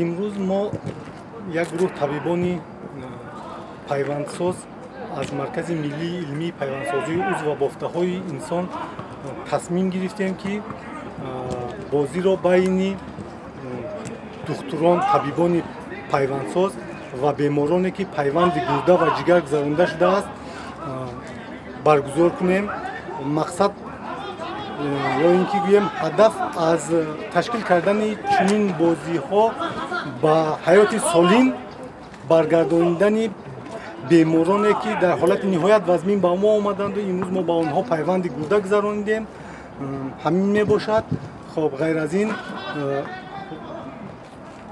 Имрӯз мо як гурӯҳ табибони пайвандсоз аз Маркази миллии илмии пайвандсозии узв ва бофтаҳои инсон тасмим гирифтем, ки бозиро байни духтурон, табибони пайвандсоз ва бемороне, ки пайванди гурда ва ҷигар гузаронда шудааст, баргузор кунем. Мақсад ё ин ки гӯем ҳадаф аз ташкил кардани чунин бозиҳо ба ҳаёти солим баргардонидани бемороне, ки дар ҳолати ниҳоят вазмин ба мо омаданду имрӯз мо ба онҳо пайванди гурда гузаронидем, ҳамин мебошад. Хоб, ғайр аз ин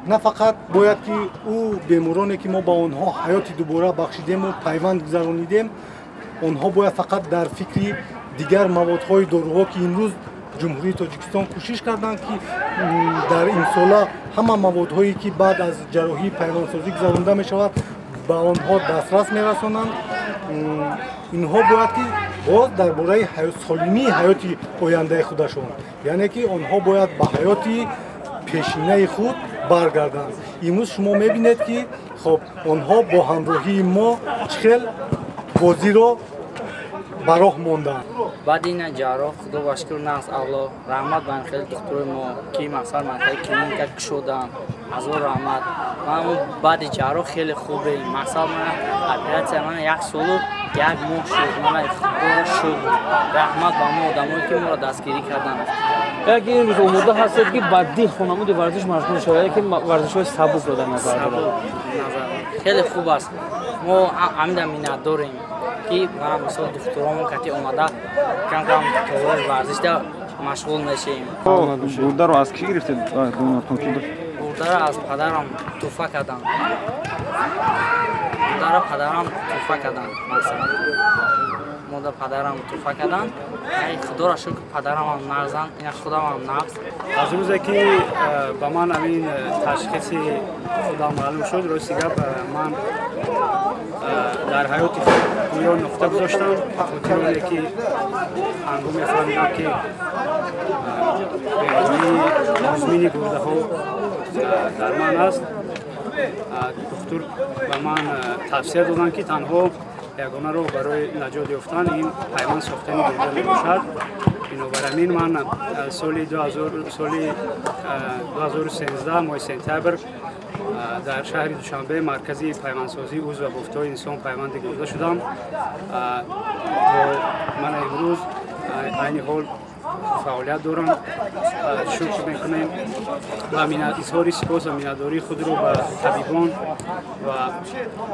на фақат бояд ки ӯ бемороне, ки мо ба онҳо ҳаёти дубора бахшидему пайванд гузаронидем, онҳо бояд фақат дар фикри дигар маводҳои доруҳо, ки имрӯз Ҷумҳурии Тоҷикистон кӯшиш карданд, ки дар имсола ҳама маводҳое, ки баъд аз ҷарроҳии пайвандсозӣ гузаронда мешавад, ба онҳо дастрас мерасонанд. Инҳо бояд ки боз дар бораи солимии ҳаёти ояндаи худашон, яъне ки онҳо бояд ба ҳаёти пешинаи худ баргарданд. Имрӯз шумо мебинед, ки хоб онҳо бо ҳамроҳии мо чӣ хел бозиро ба роҳ монданд. Баъди ина ҷарроҳ, худо ба шукр, нағз, Аллоҳ раҳмат ба хеле духтурои мо, ки мақсад ман хеле клиника кушоданд, азор раҳмат. Ман баъди ҷарроҳ хеле хубем. Мақсад ман оператсия ман як солу як моҳ шуд. Ман худоро шукр, раҳмат ба мо одамое, ки моро дастгирӣ карданд. Яке имрӯз омода ҳастед, ки ба дил хонамуди варзиш машғул шавед, яке варзишҳои сабукро дар назар дорад? Хеле хуб аст. Мо ҳамида миннатдорем, ки мисол духтуромон кати омада кам-кам толори варзишда машғул мешавем. Гурдаро аз кӣ гирифтед? Гурдаро аз падарам туҳфа кардам. Гурдаро падарам туҳфа кардам, масалан. Мода падарам туҳфа кардам. Худоро шукр, падарамам нағзанд, ина худамам нағз. Аз рӯзе ки ба ман ҳамин ташхиси худам маълум шуд, рости гап, ман дар ҳаёти худ гӯё нуқта гузоштам, ба хотири оне ки ҳангоме фаҳмидам, ки бемории музмини гурдаҳо дар ман аст. Духтур ба ман тавсия доданд, ки танҳо ягона роҳ барои наҷот ёфтан ин пайванд сохтани гурда мебошад. Бинобар ҳамин ман соли 2013 моҳи сентябр дар шаҳри Душанбе, маркази пайвандсозии узв ва бофтҳои инсон, пайванди гурда шудам. То ман имрӯз айни ҳол фаъолият доранд шукр мекунем ва изҳори сипос ва миннатдории худро ба табибон ва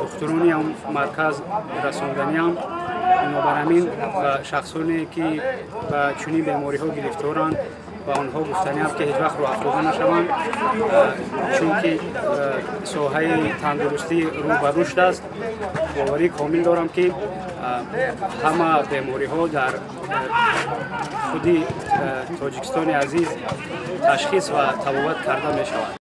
духтурони ҳам марказ расонданиам. Бинобар ҳамин ба шахсоне ки ба чунин бемориҳо гирифторанд ва онҳо гуфтаниам ки ҳеҷ вақт рӯҳафтода нашаванд, чунки соҳаи тандурустӣ рӯ ба рушд аст. Боварии комил дорам ки ҳама бемориҳо дар худи Тоҷикистони азиз ташхис ва табобат карда мешавад.